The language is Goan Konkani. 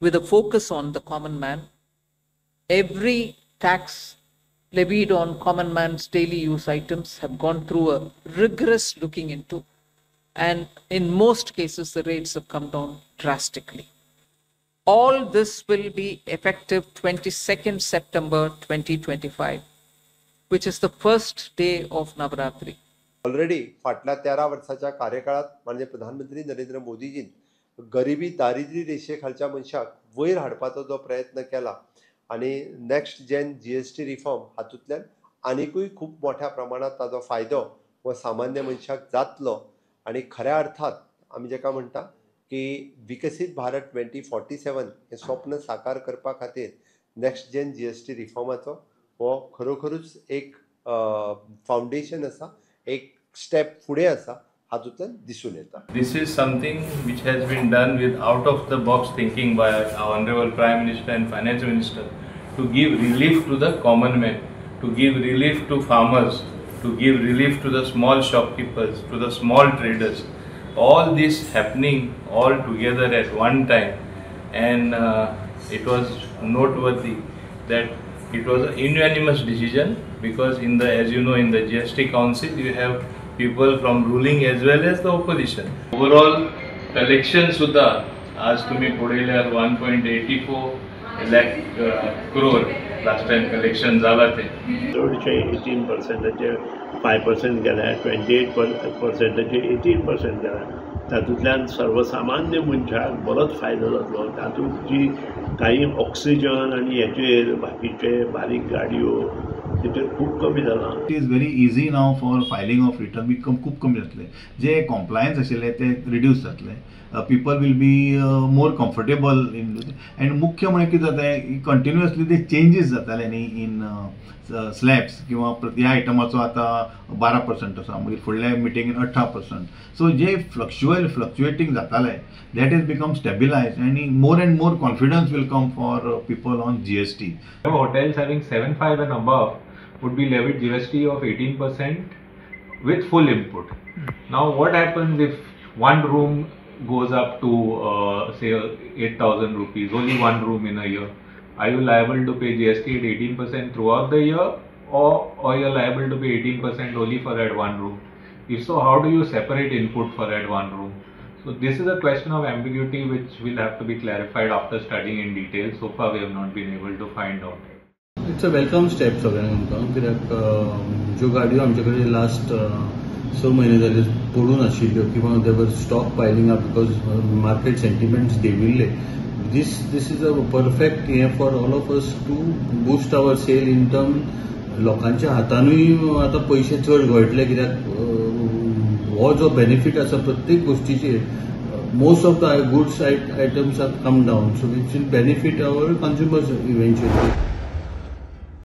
with a focus on the common man. Every tax levied on common man's daily use items have gone through a rigorous looking into, and in most cases the rates have come down drastically. All this will be effective 22nd September 2025, which is the first day of Navaratri. Already फाटल्या 13 वर्साच्या कार्यकाळात माननीय प्रधानमंत्री नरेंद्र मोदीजीन गरिबी दारिद्र्य रेशे खालच्या मनशाक वयर हाडपाचो जो प्रयत्न केला आनी next gen GST reform हातूंतल्यान आनिकूय खूब मोठ्या प्रमाणात ताजो फायदो हो सामान्य मनशाक जातलो आनी खऱ्या अर्थात आमी जेका म्हणटा की विकसीत भारत 2047 हें स्वप्न साकार करपा खातीर नेक्स्ट जेन जीएसटी रिफॉर्माचो हो खरोखरूच एक फावंडेशन आसा, एक स्टेप फुडें आसा हातूंतल्यान दिसून येता. This is something which has been done with out of the box thinking by our Honorable Prime Minister and Finance Minister to give relief to the common man, to give relief to farmers, to give relief to the small shopkeepers, to the small traders. All this happening all together at one time, and it was noteworthy that it was a unanimous decision, because in the, as you know, in the GST Council you have people from ruling as well as the opposition. Overall collection सुद्धा आज तुम्ही पळयल्यार 1.84 lakh crore last time collection जाला ते. चडशे 18%, 5% गेल्या, 28% 18% गेल्या. तातूंतल्यान सर्वसामान्य मनशाक बरोच फायदो जातलो. तातूंत जी काही ऑक्सिजन आनी हेचेर बाकीचे बारीक गाडयो तेचेर खूब कमी जाला. It is very easy now for filing of return be खूब कमी जातले, जे कॉम्प्लायन्स आशिल्ले ते रिड्यूस जातले, people will be more comfortable in. And मुख्य म्हळ्यार कितें जाता, कंटिन्युअसली ते चेंजीस जाताले न्ही इन स्लॅब्स, किंवा ह्या आयटमाचो आतां 12% आसा, मागीर फुडल्या मिटिंगेन 18%. सो जे फ्लक्च्युएटींग जाताले that is become stabilise आनी more and more confidence will come for people on GST. Hotels having 7.5 and above would be levied GST of 18% with full input. Now what happens if one room goes up to say 8,000 rupees, only one room in a year? Are you liable to pay GST at 18% throughout the year, or you're liable to pay 18% only for that one room? If so, how do you separate input for that one room? So this is a question of ambiguity which will have to be clarified after studying in detail. So far we have not been able to find out. It's a welcome step सगळ्यांक आमकां, कित्याक ज्यो गाडयो आमचे कडेन लास्ट 6 म्हयने जाले पडून आशिल्ल्यो किंवा they were stock piling up because market sentiments देंविल्ले, this is a perfect हें for all of us to boost our sale in term. लोकांच्या हातानूय आतां पयशे चड घोळटले, कित्याक हो जो बेनिफीट आसा प्रत्येक गोश्टीचेर, most of the goods items have come down, so which will benefit our consumers eventually.